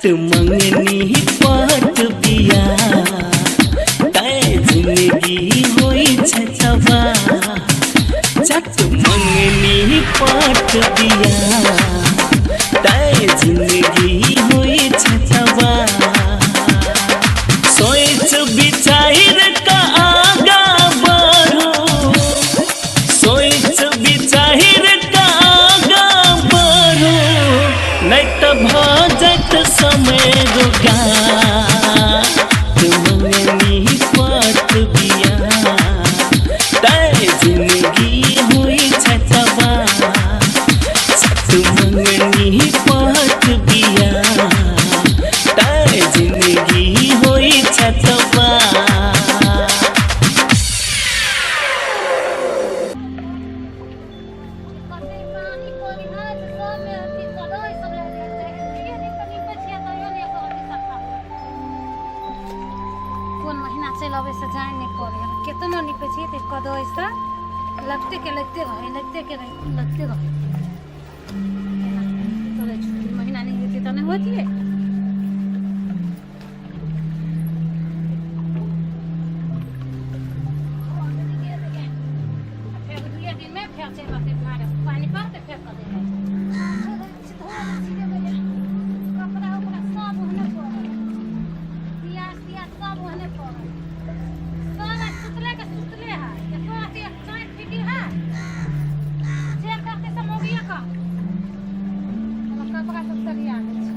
चट मंगनी पट बिया तै जिंदगी होइ छै तबाह। चट मंगनी पट बिया तै जिंदगी होइ छै तबाह। सोच विचार का आगा बढ़ो, सोच विचार का आगा बढ़ो, नहीं तो भऽ जायत समय रोगा। मंगनी पट बिया तै जिंदगी होइ छै तबाह। चट मंगनी पट बिया तै जिंदगी होइ छै तबाह। कते पानी पड़ी है तऽ सबमे अथी कदइ सब लागि जाइ छै। दुइये दिन तऽ नीपै छियै तैयो नहि एकर अथी सफा होइ। कोन महीना चलि अबै से जानि नहि पड़ै है। केतनो नीपै छियै तऽ कदइ से लगते के लगते रहै, लगते के रहै, लगते रहै। एना करै छै। महीना नहि हेतै तऽ नहि होतियै। फेर दुइये दिनमे फेर चलि अतै भाड़े। पानि पड़तै फेर कदइ लागि जेतै। कपड़ा उपड़ा सब ओहने पड़ल, पियाज तियाज सब ओहने पड़ल, सब आज सुतले के सुतले है। एको अथी चाय फीटी है जे करते से मौगिए कर। हमर कपड़ा सब सरिया दै छै।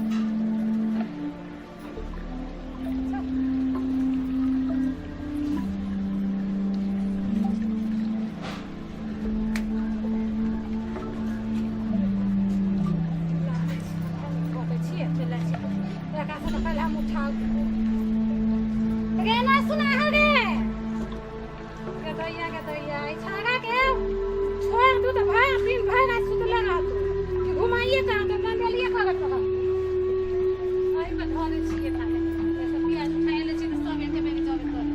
रे ना सुना है रे गदैया गदैया, ई छाड़ा के छोड़ दू तऽ भरि दिन भरि राति सुतले रहतौ कि घुमाइए कऽ आनतौ, मंडलिए करत रहतौ। एहि पर धऽ दै छियै ताले। एहिसँ प्याज उठाए लै छियै तऽ सब एके बेर जबे करै।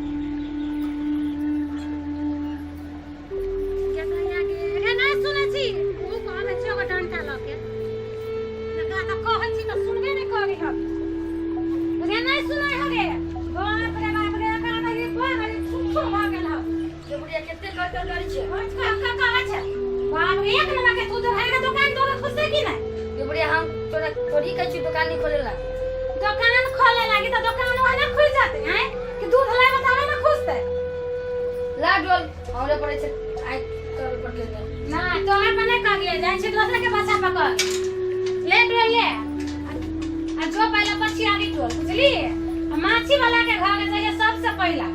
गदैया गे रे, नहि सुनै छी। ओ कहने छै ओकर डंटा लऽ के एकरा तऽ कहै छी तऽ सुनबे नहि करै हबे। रे नहि सुनै हबे। बाप रे बाप रे, एकरा तऽ ई बड़ छुच्छो भऽ गेल हौ। ये बुढ़िया कते कर कर करै छै। का का कहै छै? बाप रे, एक नंबर के तू जो है दुकान तोरा खुजतै कि नहि? ये बुढ़िया, हम तोरा थोड़ी कहै छी दुकान नहीं खोले ला। दुकान खोले लागी तऽ दुकान ओहने खुलि जेतै आँय कि दूध लाबे तबे ने खुजतै? ला डोल हमरे पड़ै छै आइ तोरे पर गेल। ना तोरा पर नहि करिए जाइ छै, दोसर के बच्चा पकड़ ले, डोल ले आ जो पहले पछियारी टोल, बुझली? आ माछी वाला के घर जाइए सबसे पहला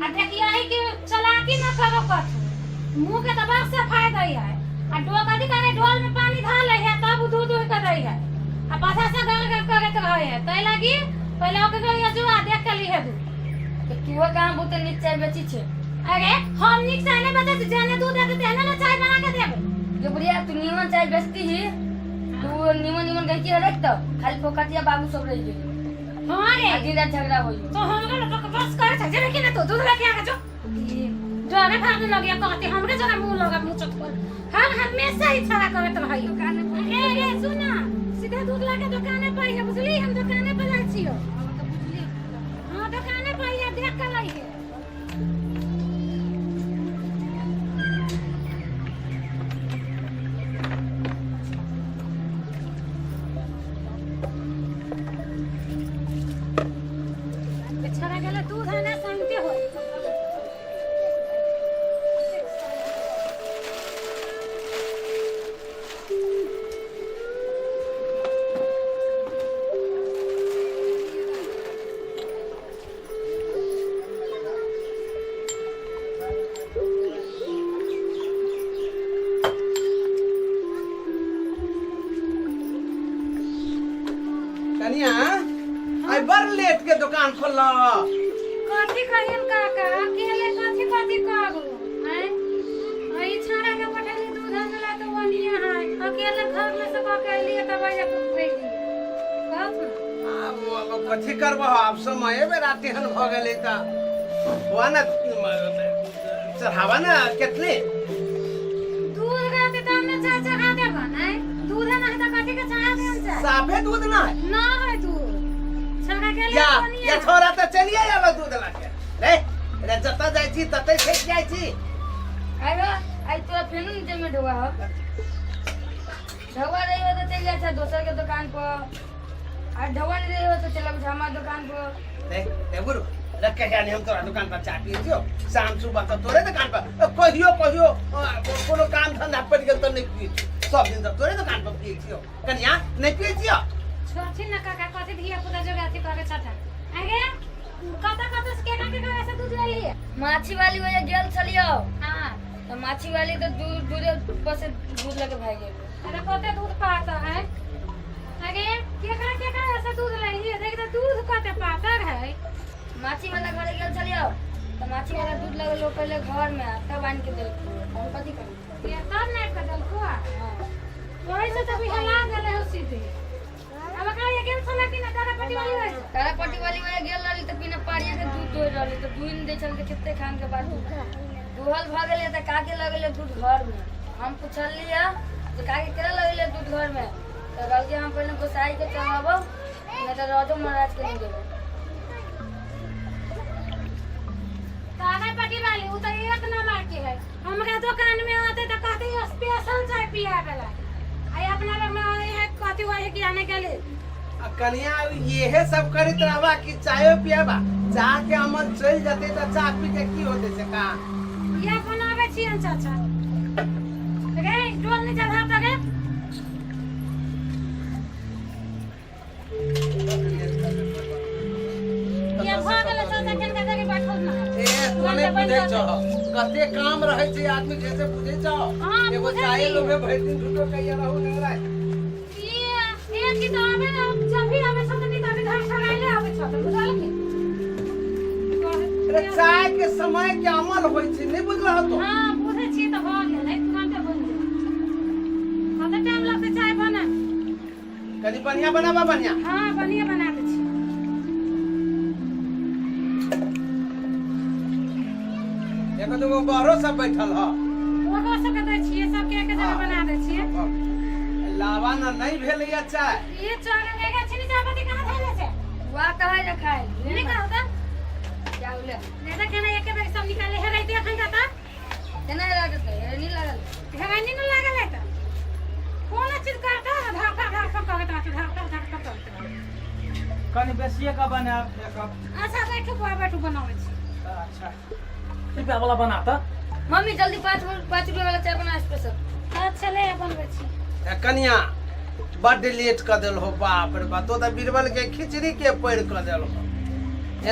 आ देखिए कि चलाकी न करो कथू, मुंह के तो बस से फायदा है। आ डोल कथी करे, डोल में पानी धा ले है तब दूध दूध के दै है आ पाछा से गल गल करैत रहे है। तै लागी पहले ओके गइया जो आ देख के लीहे दूध। तऽ तू कहाँ बहुते नीक चाय बेची छै? अरे हम नीक चाय नहीं बेचै छी, जेहने दूध देतै तेहने ने चाय बना के देबै। ये बुढ़िया, तू नीमन चाय बेचती ही, तू नीमन नीमन गहकी रख तो खाली फोकटिया बाबू सब रह गेल। हाँ रे। आ दिन रात झगड़ा होई। तो हमरे लोग बस करे छै जेबे कि ना तू दूध लेके आके जो जोरे भाग लगिया कहते हमरे जरा मुंह लगा मुंह चटकोल हर हमेशा ही छड़ा करत रहई। रे रे सुन ना, सीधा दूध लाके दुकाने पर है, बुझली? हम दुकाने पर जाइ छियो। हाँ, दुकाने पर है, देख के लइहे। बेचारा गेलै दूध आने शांति होय। कनिया, आइ बड़ लेट के दुकान खोलल। कथी कहियन काका, अकेले कथी कथी करू आँय? ई छाड़ा के पठेली दूध आनला तऽ ओनिये है, अकेले घर में से कऽ के अयलियै तब आइ अयलियै। कहत ने। आब आब कथी करबह, आब समय बेरा तेहन भऽ गेलै तऽ हुआ ने चढ़ावा ने केतले। दूध रहतै तब ने चाय चढ़ा देबऽ। नहि दूध नहि तऽ कथी के चढ़ा देब चाय? साफे दूध ना है? ना है दूध। छोरा गेलै या कोनिया। या छोरा तऽ चलिए आबै दूध लऽ के रे रे जतऽ जाइ छी ततै फेक जाइ छी। आइ हो आइ तोरा फेनु नीचे में ढोआ हो ढोआ रही हो तो चल जाइ छै दोसर के दुकान पर आ ढोआ नहीं रही हो तो चल आबै छै हमार दुकान पर। रे रे गुरु रे कहिया नहीं हम तोरा दुकान पर चाय पिए छियो शाम सुबह तऽ तोरे दुकान पर कहियो कहियो कोनो काम धंधा पड़ि गेल तऽ नहि पिए छियो सब दिन तऽ तोरे दुकान पर पिए छियो कनिया नहि पिए छियो। छोड़थिन ना काका कथी धिया पुता जोगा अथी करे छठा आगे कतऽ कतऽ से केना केना से दूध लेलिए। माछी वाली वजह गेल छलियो। हाँ तो माछी वाली तो दूध दूध पर से दूध लेके भाग गेल। अरे कते दूध पाता है आगे केकरा केकरा से दूध लेलिए देख तो दूध कते पातर है। माछी वाला घरे गेल छलियो तो माछी वाला दूध लगल पहले घर में तब आन के देलको हम कथी करी ये तब नापि के देलको। हाँ वही से तो बिहला गेलै हो सीधे। अब एकरा ये गेल छलै कि ना तारापट्टी वाली होइ छै? तारापट्टी वाली वजह गेल रहली तो बिना पानिया के दूध दोहि रहली तो दूध नहीं दै छल के कते खान के बाद दूहल भऽ गेलै तऽ काके लगेलै दूध घर में। हम पुछलियै जे काके केना लगेलै दूध घर में तऽ कहलकै हम पहिले गोसाई के चढ़ाबो नहीं तऽ राजो महाराज के नहीं देबो। तारापट्टी वाली उ तऽ एक नंबर के है। हमरा दुकान में आते तऽ कहते स्पेशल चाय पियाबे ला आई अपना लग में आए है कथी हुआ है कि आने के लिए। आ कनिया इहे सब करैत रहबा कि चायो पियाबा चाह के अमल चलि जेतै तऽ चाह पी के की होतै से का ये बनावे छियन चाचा रे डोल नहीं चढ़ा तो रे ये भऽ गेलै चाचा केनका जगह बैठल ना। ए तो नहीं बुझै छौ कते काम रहै छै आदमी के से बुझै छौ। हाँ, एगो बुझै चाय छी। लोभे भरि दिन झूठो कहिया रहू नहीं रहै। ये एक की तो आबे ना जब भी आबे छौ त तभी धर छड़ाइले आबे छौ त बुझल की। अरे चाय के समय के अमल होइ छै नहीं बुझलह तो। हाँ बुझै छी त भऽ गेलै तुरंते बनि गेल। कते टाइम लगतै चाय बने? कनी बढ़िया बनाबा बढ़िया। हाँ बढ़िया बना दै छी। एगो दूगो बहरो सब बैठल ह ओकरो सबके दै छियै सबके एक जगह बना दै छियै। लावा ना नहीं भेलैया चाय। ये चाय लेगा चीनी चाय पत्ती कहाँ धैले छै? वाह कहै ने खाय निकाल त क्या बोले नहीं त केना एके बेर सब निकाले हेराइते एखन त केना हेरा जेतै हेरा नहीं लागल हेराइनी न लागल है त कोन चीज करता है धड़फड़ धड़फड़ करैत रहत धड़फड़ धड़फड़ करैत रहत। कनी बेसिए का बनायब एक कप। अच्छा बैठू बुआ बैठू बनाबै छी। अच्छा रुपया वाला बना त मम्मी जल्दी 5 रुपया वाला चाय बना स्पेशल। अच्छा ले बनबै छी। ए कनिया बड्ड लेट कऽ देलहो बाप रे बाप तो तऽ बीरबल के खिचड़ी के पढ़ि कऽ देलहो।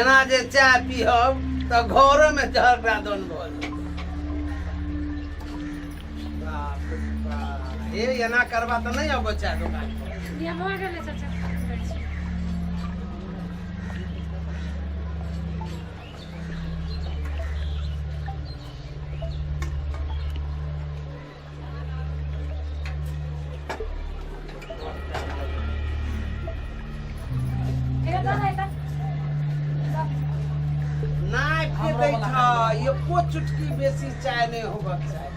एना जे चाय पीहब तऽ घरो में झगड़ा दोन भऽ जेतै। बाप रे बाप हे एना करबा तऽ नहि अबै चाय दुकान पर। ये भऽ गेलै चाचा दै छी। नहि फेकै छ एको चुटकी बेसी चाय नहि होबक चाही।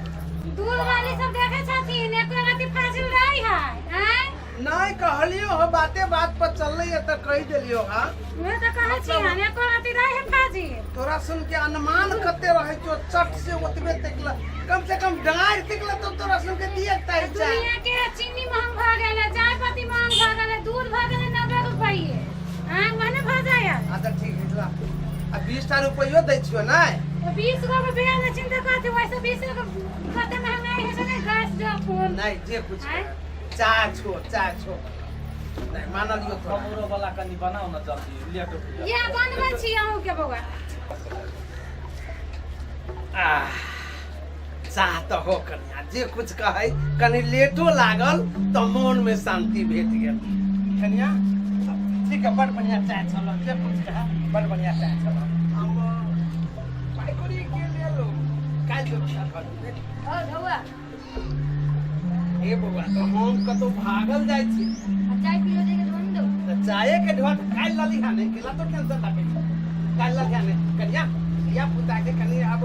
दूध वाली सब देखे छथिन एको रति फाजिल रही है आँय? नहीं कहलियो हो बाते बात पर चललै है तऽ कहि देलियो हाँ। उहे तऽ कहै छी हन एको रति रही है फाजिल। तोरा सुन के अनुमान कते रहै छौ चट से ओतबे तकला कम से कम डाँर तकला तो तोरा सुन के दिए चाही चाय। दुनिया के चीनी महंग भऽ गेलै चाय पत्ती महंग भऽ गेलै दूध भऽ गेलै 90 रुपये आँय ओहने भऽ जाय। अच्छा ठीक है ला आ 20 टा रुपैयो दै छियो नै? 20 गो के बेच दै छियनि तऽ कथी वैसे 20 गो कते महंगाई होइ छै ने गैस जो फोन। नहीं जे कुछ आँय? चाय छो चाय छो नहीं मानलियो तोरा। हमरो वाला कनी बनाओ ना जल्दी लेट हो गया। ये बनबै छी अहूँ के बौआ। आह, चाह तऽ हो कनिया जे कुछ कहै कनी लेटो लागल तऽ मोन में शांति भेट गेल। कनिया ठीक है बड़ बढ़िया चाय छल जे कुछ कहै बड़ बढ़िया चाय छल। हम पाइ कौड़ी के लेलो काल्हि व्यवस्था कर देबै। और ढौआ हे बौआ तऽ हम कतौ भागल जाइ छी। आ चाय पी लो जाके ढोनी दो। तऽ चाये के ढोआ काल्हि लली हा नहि केला तो टेंशन राखै छी काल्हि लली हा नहि कनिया धिया पुता के कनी आब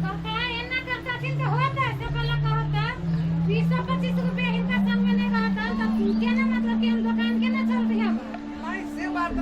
काका एना करतथिन तऽ होतै से पहिले कहतै 20 25 रुपया हिनका संग में नहीं रहतन तऽ केना मतलब कि हम दुकान केना चलबै हम? नहीं से बात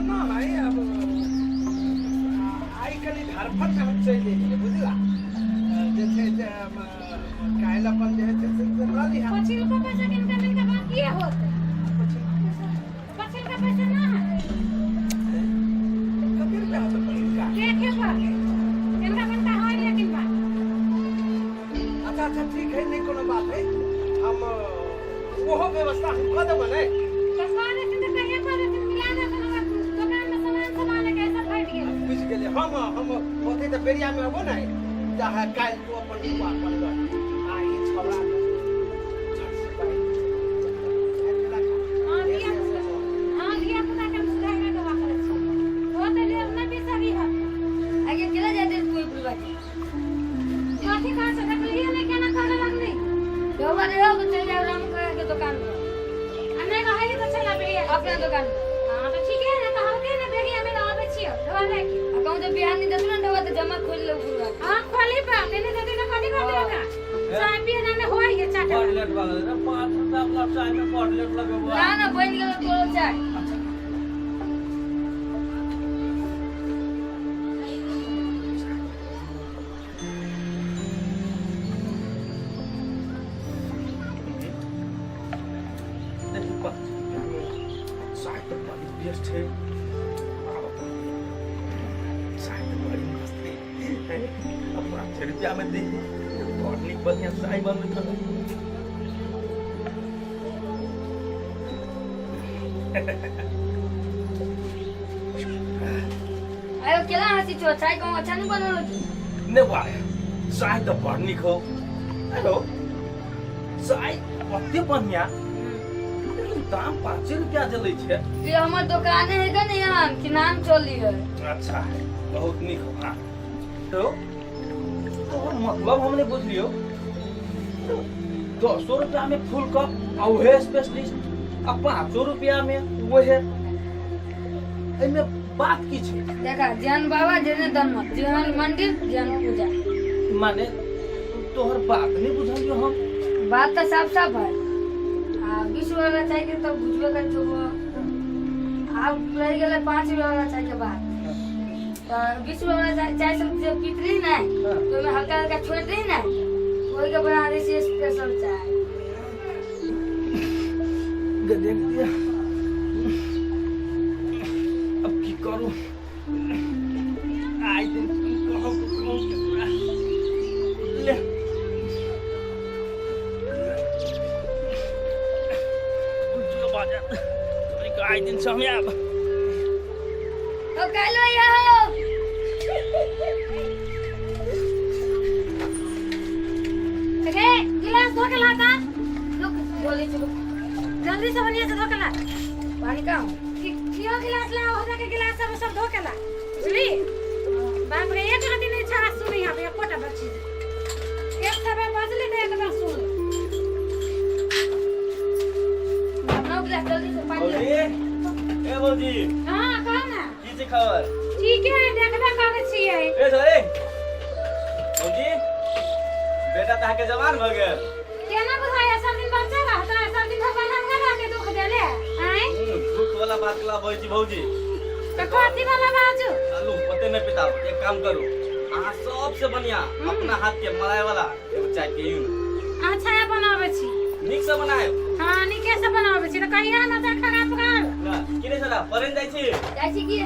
अच्छा ठीक है, नहीं कोनो बात है, हम ओहो व्यवस्था हम कऽ देबै ने। तऽ कऽ देथिन तऽ कहिया कऽ देथिन, मिला देथिन हमरा दोकान में सामान सब आने के सब फटि गेल। बुझि गेलियै। हम होतै तऽ बेरियामे अबो ने, चाहे काल्हि तू अपन बुआ अपन लऽ आ ई छौड़ा झट से बाहर। हाँ धिया पुता, हाँ धिया पुता के हम सुधार देबा करै छी, ओ तऽ लेब नहि बिसरी हत। आगे केला जाते कोई बुलवा के कथी कहाँ से देखलियै नहि, केना करे लगली। ढोबा रहो तो चल जाओ राम काका के दुकान पर। आ नहि रहै तऽ चल आबियै अपना दुकान पर। हाँ तऽ ठीके है ने, तऽ हल्के ने बेरिया में आबै छियै ढोबा लए के। आ कहूँ जब बिहार नहीं देतो ना ढोबा तो जमा खोल लो बुलवा के। हाँ खोली पा देने देते तऽ कथी करते ओकरा, चाय पिए ना होय के चाय। बड़ लेट भऽ गेल रे, 5 रुपया वाला चाय में बड़ लेट लगेबो। ना ना, बन गेलो तोरो चाय। अच्छा। देखी 5 रुपया में चाय तो बड़ी बेस्ट है। आब चाय तो बड़ी मस्त है। अब 5 रुपया में दे बड़ नीक बढ़िया चाय बनबैत रहै। आयो केला हंसी छो, चाय कहूँ अच्छा नहीं बनलो की? ने बा, चाय तऽ बड़ नीक हो। हेलो, चाय ओते बढ़िया, लेकिन दाम 5 रुपया जे लै छै। ये हमर दुकाने है का नहीं यहाँ कि नाम चली है। अच्छा है, बहुत नीक हो। हाँ तो तोहर मतलब हम नहीं बुझलियो। 10 रुपया में फुल कप आ उहे स्पेशलिस्ट, आ 5 रुपया में उहे, एहिमे बात की छै? देखा जेहन बाबा जेहन धर्म, जेहन मंदिर जेहन पूजा। माने तोहर बात नहीं बुझलियो हम। बात तो साफ साफ है। आ 20 रुपया वाला चाय के तो बुझबे कर छो। आब रह गेलै 5 रुपया वाला चाय के बात, तो 20 रुपया वाला चाय चाय सब जे पीतली ने तो ओहिमे हल्का हल्का छोड़ दी ने, वही के बना दै छियै स्पेशल चाय। गदे गदे, अब की करू? आइ दिन कहू कहू केकरा ले। जो बाजा तोरी के आइ दिन समय आब। तो कालो यहाँ रे, गिलास धो के लाता। रुक, बोले चलो। जल्दी से बढ़िया से धो के ला। पानी का कियो गिलास ला हो जाके, गिलास सब सब धो के ला, बुझली? बाप रे, एक राती नहीं छा सुनी यहाँ पे एकोटा बच्ची, एक सब बजली तो एक बार सुन। नौ गिलास जल्दी से पानी भौजी, ला। ए भौजी। हाँ, कह ना। की छै खबर? ठीक है, देखबे करै छियै। ए सरे भौजी, बेटा तऽ अहाँके जवान भऽ गेल। केना बुझाया, सब दिन बच्चा रहता है, सब दिन भगवान हमरा रहते दुख देले आय। दुख वाला बात कला बजै छी भौजी? तो कथी वाला बाजू? चलू, ओते नहि पिताब। एक काम करू, अहाँ सबसे बढ़िया अपना हाथ के मलाई वाला एगो चाय पियू ने। अच्छा, ये बनाबै छी। नीक से बनायब। हाँ, नीके से बनाबै छी, तऽ कहिया ना जा खराब कर। ना की रे सरा, पढ़े जाइ छी? जाइ छी की।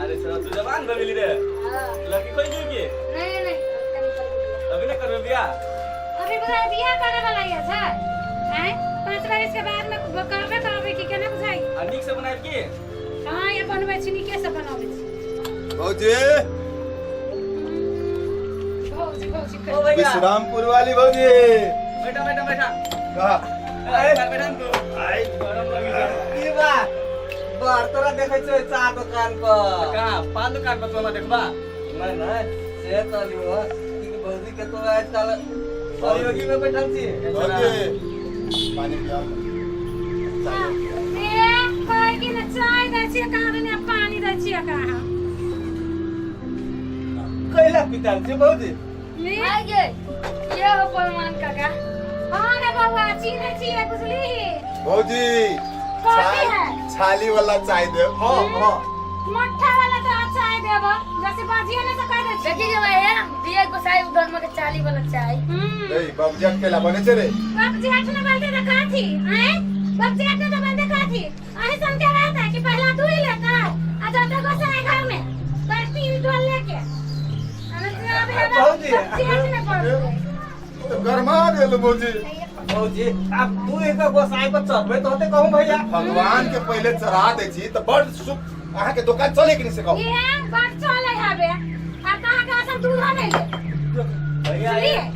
अरे सरा, तू जवान भऽ गेली रे। हाँ। लड़की खोजि दियौ की? नहीं नहीं, कनी कर। अभी नहि करबै बियाह? अभी बुझाइ बियाह करे वाला ये छै आय, 5 बरिस के बाद में करबे करबै की, केना बुझाइ? आ नीक से बनायब की? हाँ, ये बनबै छी, नीके से बनाबै छी। भौजी। भौजी भौजी ओ कर। भैया। विश्रामपुर वाली भौजी। बैठा बैठा बैठा। कहा। अरे बैठा ने तू, आई। गरम लगी छै। की बात बर, तोरा देखै छौ चाह दुकान पर? कहाँ, पान दुकान पर तू हमरा देखबा? नहीं नहीं, से कहलियो कि भौजी के तोरा आजकल सहयोगी में बैठल छी। भौजी, पानी पियाओ। ए कहै कि ने चाय दै छियै कहाँ ने पानी दै छियै कहाँ। कैला पिताल छी भौजी? ले। आ गे, ये हो पहलवान काका। हाँ रे बउआ, चिन्है छियै, बुझली? भौजी। कथी चाय है? छाली वाला चाय दे। हाँ हाँ। मट्ठा वाला तो चाय देब, जैसे बाजिए ने तो कह दै छी। देखी के भाई है दिया गोसाई उधर में के चाली वाला चाय। रे बाबूजी, केला बने छे रे? बाप जी हट न बोलते तो काथी आए, बाप जी हट न बोलते काथी अही सन के रहता है कि पहला तू ही लेता है आ जाता गोसाई घर में पर तीन डोल लेके अरे जब है भौजी। बाप जी हट न बोलते। तो गरमा गेल भौजी। भौजी आब तू एक गोसाई पर चढ़बे तो होते कहूँ भैया। भगवान के पहले चढ़ा दै छी तऽ बड़ सुख अहाँ के दुकान चले कि नहीं से कहू। ये बड़ चले हबे आ कहाँ के असल दूध नहीं ले। भैया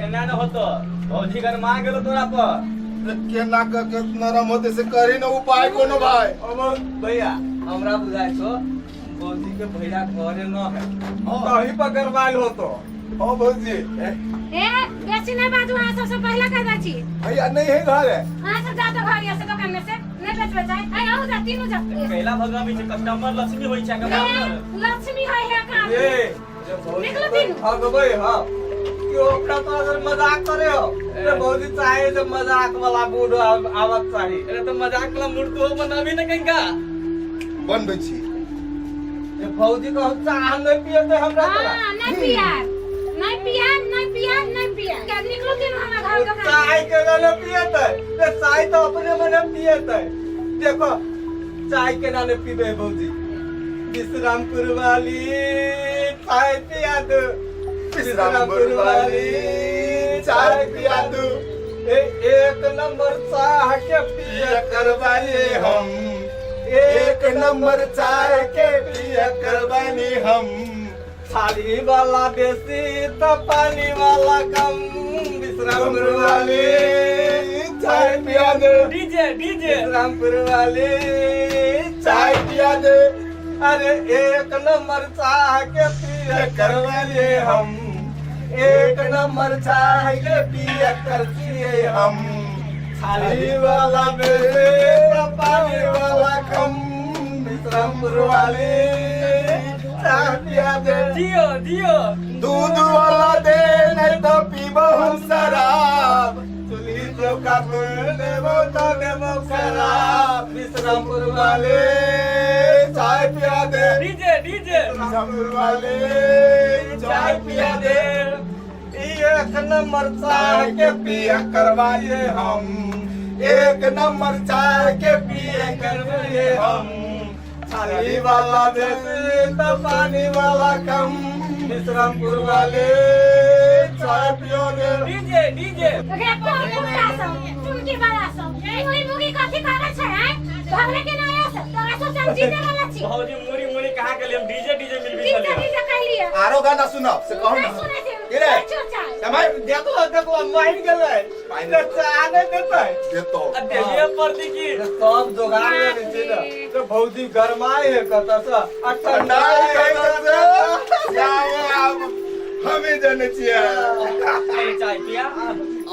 एना न होतो, भौजी गरमा गेलो तोरा पर। केना के के नरम होते से करी न उपाय कोनो भाई। अब भैया हमरा बुझाय छो भौजी के भैया घरे न है, तही पर गरमाइल होतो। हाँ भौजी। ए बेसी नहीं बाजू, अहाँ सबसे पहले कह दै छी। भैया नहीं है घर है। अहाँ सब जाओ तो घर से दुकान में से नहीं बेचबे चाहे। ए आओ जा तीनों जा। पहला भगवान भी छै कस्टमर लक्ष्मी होई छै। ए, लक्ष्मी है है का। ए जे भौजी निकलो तीनों। ठगबै हो कि ओकरा तो अगर मजाक करे हो रे भौजी, चाहे जे मजाक वाला मूड आवत चाही। अरे तो मजाक वाला मूड तो बनाबी न कंका बनबै छी। जे भौजी कहू चाह नहीं पियते हमरा तोरा। हाँ नहीं पिया नहीं पिया नहीं पिया नहीं पिया। क्या निकलो तीनों हमरा घर दुकान। चाय के ना पियते ते चाय तो अपने मने पियते। देखो चाय के ना पीबे भौजी। विश्रामपुर वाली चाय पिया दो, विश्रामपुर वाली चाय पिया दो। ए एक नंबर चाह के पिया करवानी हम, एक नंबर चाय के पिया करवानी हम। थाली वाला बेसी तो पानी वाला कम। विश्रामपुर वाली चाय पिया दो, डीजे डीजे विश्रामपुर वाली चाय पिया दे। अरे एक नंबर चाह के पिया करवानी हम, एक नंबर चाय के पिया करती हम। थाली वाला बेसी तो पानी वाला कम। विश्रामपुर वाली चाय पिया दे। जियो जियो दूध वाला दे नहीं तो पीबो हम शराब। चुली चौका देबो तो देबो शराब। विश्रामपुर वाले चाय पिया दे, डीजे डीजे विश्रामपुर वाले चाय पिया दे। एक नंबर चाय के पिया करवाइए हम, एक नंबर चाय के पिए करवाइए हम। थाली वाला बेसी तो पानी वाला कम। विश्रामपुर वाले चाय पियो दे। डीजे डीजे रे कोन कुत्ता सब चुनकी वाला सब मुरी मुरी कथी करे छै हैं भगले के ना आया सब तोरा सब चल जीते वाला छी। भौजी मुरी मुरी कहाँ के लिए हम डीजे डीजे मिल भी डीजे चलिए। डीजे कहलिए आरो गाना सुनो से कहू नहीं ना। सुनै छै के रे? बच्चो चाय। समय देखो देखो मान गेलै मान ते चाह नहीं देतै देतो। देलिए परदी की सब जोगाड़ लेने छै ने तो भौजी गरमाए है कतऽ से आ ठंडाई ठंडाई है है कतऽ से। जाओ आब हमें जाने छियै। अरे चाय पिया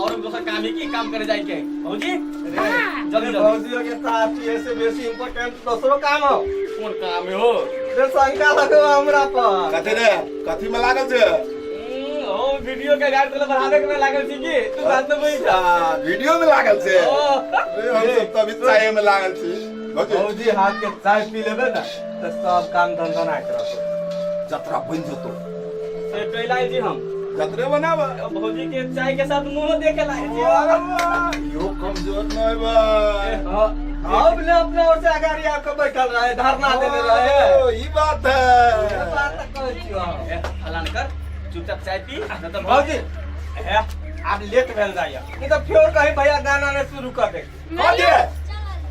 और दोसर काम है की काम करे जाए के भौजी हाँ। जल्दी जल्दी। भौजी के चाह पिए से बेसी इम्पोर्टेंट दोसरो काम हो। कोन काम है हो? रे शंका लगो हमरा पर। कथी रे कथी में लागल छै? ओ वीडियो के गाइड तोला बढ़ावे के में लागल छी की तू बात न बुझ। आ, वीडियो में लागल छै। ओ रे, हम सब तभी चाय में लागल छी। भौजी भौजी हाथ के चाय पी लेबे ने तो सब काम धंधा ना करत। जतरा बन जतो। से कैला जी हम जतरे बनाब। भौजी के चाय के साथ मुंह देखे लाए छी। यो कमजोर नहीं बा। अब ने अपना ओर से अगाड़ी आके बैठल रहे धरना देने रहे। ओ, ई बात है। ये बात तो कहै छियौ हम। ए, हलान कर चुपचाप चाय पी न तो भौजी ए, आब लेट भेल जाइए नहीं तो फिर कहीं भैया गाना ने शुरू कर दे। कह दे।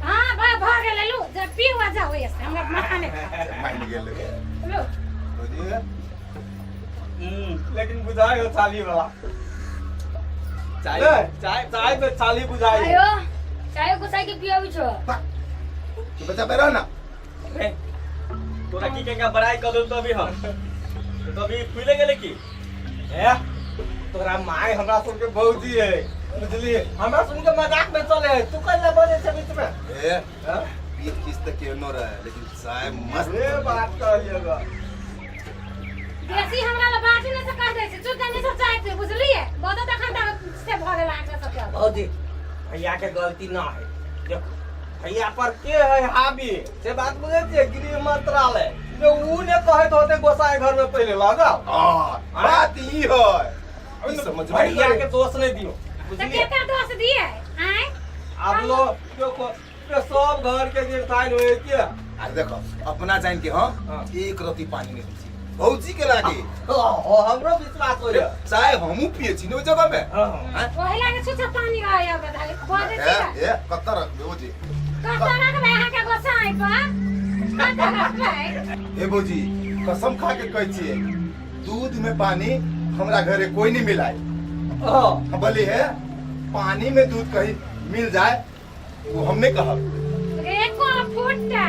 हाँ भा भा गेलै लू जब पी हुआ जाओ ऐसे हमरा माथा नहीं खा। मान गेलै। लू भौजी लेकिन बुझाई हो चाली वाला चाय चाय चाय पे चाली बुझाई। आयो चाय गुसाई के पियाबी छो। तू बच्चा पे रह ना। रे, तोरा की केंगा बड़ाई कर दो तो अभी हम तो अभी फूले गेले की। ए तोरा माय हमरा सुन के भौजी है बुझली, हमरा सुन के मजाक में चले है, तू कल्ला बोले छे बीच में। ए हाँ? बीच किस्त केनो रहे लेकिन चाय मस्त। ए बात कहलिए बेसी हमरा ला बात नहीं से कह दे छै चुप जाने से चाय पी बुझलिए बहुत तखन तक से भऽ गेल अहाँके सबके। भौजी भैया के गलती ना है, देखो भैया पर के है हावी से बात बुझे छियै गृह मंत्रालय जे ऊ ने कहैत होते गोसाई घर में पहले लगाओ। हां बात ई है ई समझ में भैया के दोष नहीं दियो तऽ बुझलिए। केकर दोष दिए आँय? आब लो देखो सब घर के गिरथाइन होए के। अरे देखो अपना जान के हम हाँ। एक रत्ती पानी नहीं दी। भौजी के लागे। हमरो विश्वास हो जा। चाय हमहूँ पिए छी ने ओहि जगह में। ओहि लागे छुछा पानी रहे अब धाले बजे ए छी। ए, कत्ता रखबे ओ जे? कत रखबै अहाँ के गोसाई पर, कत रखबै? ए भौजी, कसम खा के कहै छियै, दूध में पानी हमरा घरे कोई नहीं मिलाए। हम बोली है पानी में दूध कहीं मिल जाए वो हम नहीं कहब। एको फुट्टा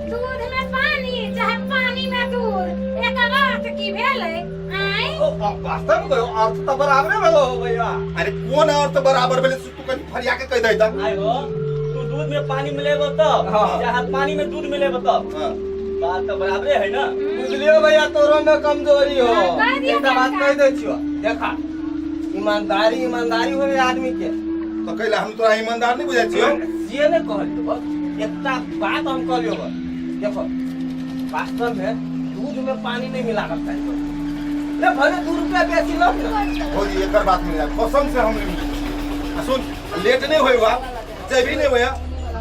दूध में पानी चाहे पानी में दूध, एकर अर्थ की भेलै आँय? वास्तव में कहो, अर्थ तो बराबरे भेलो हो भैया। अरे कोन अर्थ बराबर भेलै से तू कनी फरिया के कह दै त। आइ हो, तू दूध में पानी मिलेबो तब चाहे पानी में दूध मिलेबो तब बात तो बराबरे है ना। बुझलियो भैया, तोरो में कमजोरी हो। हाँ, कह दियो। एकटा बात कनिका। कह दै छियो, देखा, ईमानदारी ईमानदारी होय आदमी के। तो कैला हम तोरा ईमानदार नहीं बुझाइ छियौ? से नहीं कहलियो, बस एकटा बात हम कहलियो बस। देखो, वास्तव में दूध में पानी नहीं मिलाकर चाहिए रे, भले 2 रुपया बेसी लग ना। भौजी, एकर बात मिल जाए, कसम से हम नहीं मिलै। आ सुन, लेट नहीं होय हुआ, जैबी नहीं होया।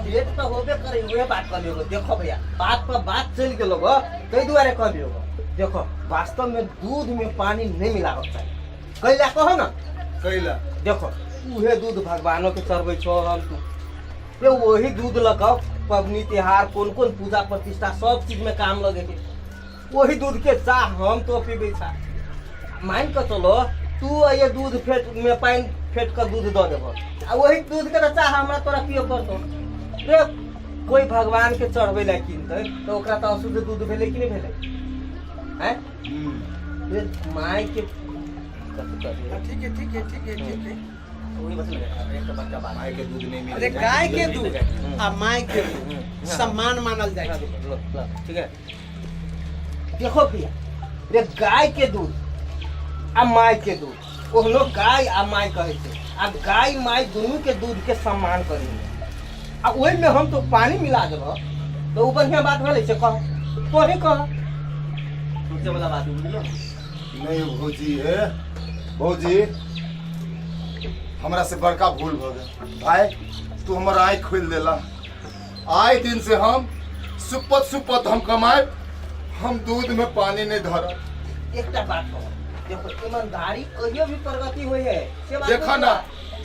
लेट तो होबे करे, उहे बात कहलियो गो। देखो भैया, बात पर बात चल गेलो गो, ताहि दुआरे कहलियो गो। देखो, वास्तव में दूध में पानी नहीं मिलाबक चाही। कैला कहो ना? कैला? देखो, उहे दूध भगवानों के चढ़बै छो हम तू रे, वही दूध लऽ कऽ पबनी तिहार कोन कोन पूजा प्रतिष्ठा सब चीज में काम लगे के, वही दूध के चाह हम तो पीबै छा। मान कऽ चलो, तू ये दूध फेट में पानि फेट कऽ दूध दऽ देबो आ वही दूध के तऽ चाह हमरा तोरा पिय पड़तौ रे। कोई भगवान के चढ़बै लए किनतै तऽ ओकरा तऽ अशुद्ध दूध भेलै कि नहि भेलै? हैं रे माय के कथी कहलियै? ठीक है, ठीक है, ठीक है, ठीक है। वही बस एक तो बड़का बात। माय के दूध नहीं मिले। अरे गाय के दूध आ माय के दूध सम्मान मानल जाइ छै। लो, लो, ठीक है। देखो भैया रे, गाय के दूध आ माय के दूध, ओहनो गाय आ माय कहै छै, आ गाय माय दुनू के दूध के सम्मान करी, आ ओहिमे हम तो पानी मिला देबह तऽ ओ बढ़िआँ बात भेलै से कह, तोहे कह। सोचे वाला बात है, बुझलो? नहीं भौजी, हे भौजी, हमरा से बड़का भूल भऽ गेल। भाई, तू हमर आँखि खोलि देला। आइ दिन से हम सुपत सुपत हम कमाएब, हम दूध में पानी नहीं धरब। एकटा बात कहो, देखो, ईमानदारी कहियो भी प्रगति होइ है से बात। देखा ना,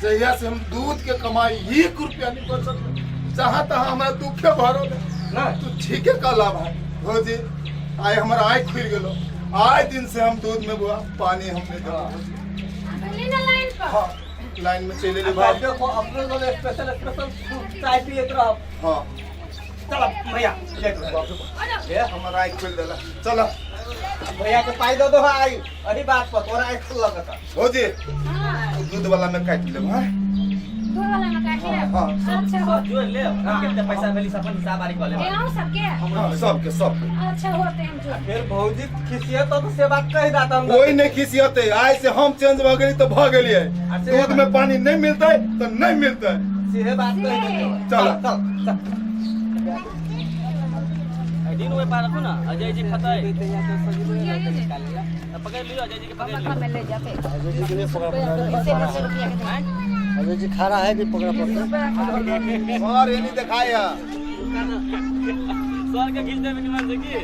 जहिया से हम दूध के कमाई एक रुपया नहीं बचल, जहाँ तहाँ हमरा दुखे भरल है। ना। तू ठीके कहला भाई। भौजी, आइ हमर आँखि खुलि गेलो। आइ दिन से हम दूध में बुआ पानी हम नहीं धरब भौजी। अगली ना लाइन पर। हाँ, लाइन में चलि एली भाई। देखो, अपने लोग स्पेशल स्पेशल दूध चाय पियत रहब। हाँ। चल भैया, लेट हो। ए, हमर आँखि खोलि देला, चल। भैया के पाई दो दो आई अही बात पर, तोरा आँखि खुल लगत। भौजी। हाँ। दूध वाला में काटि लेब। हाँ। दूध वाला में काट लेब। हाँ। अच्छा हो। सब जोड़ ले, कितने पैसा भेली सब अपन हिसाब बारी कऽ लेब। ए अहूँ सबके? हाँ, सबके सबके। अच्छा होते हम जो। फिर भौजी खिसियत तो से बात कहि दाता हम। कोई नहीं खिसियते, आइ से हम चेंज भऽ गेली तऽ भऽ गेलियै। अच्छा। दूध में पानी नहीं मिलतै तऽ नहीं मिलतै। सेहे बात कहि देलियौ। चल। चल चल। दिन ओहि पार रखू ना, अजय जी खतै तऽ पकड़ि लियौ, अजय जी के पकड़ि लियौ। अजय जी खा रहा है कि पकड़ा पड़ता? सर एनी देखाय है। सर के घीच देबै निमन से की?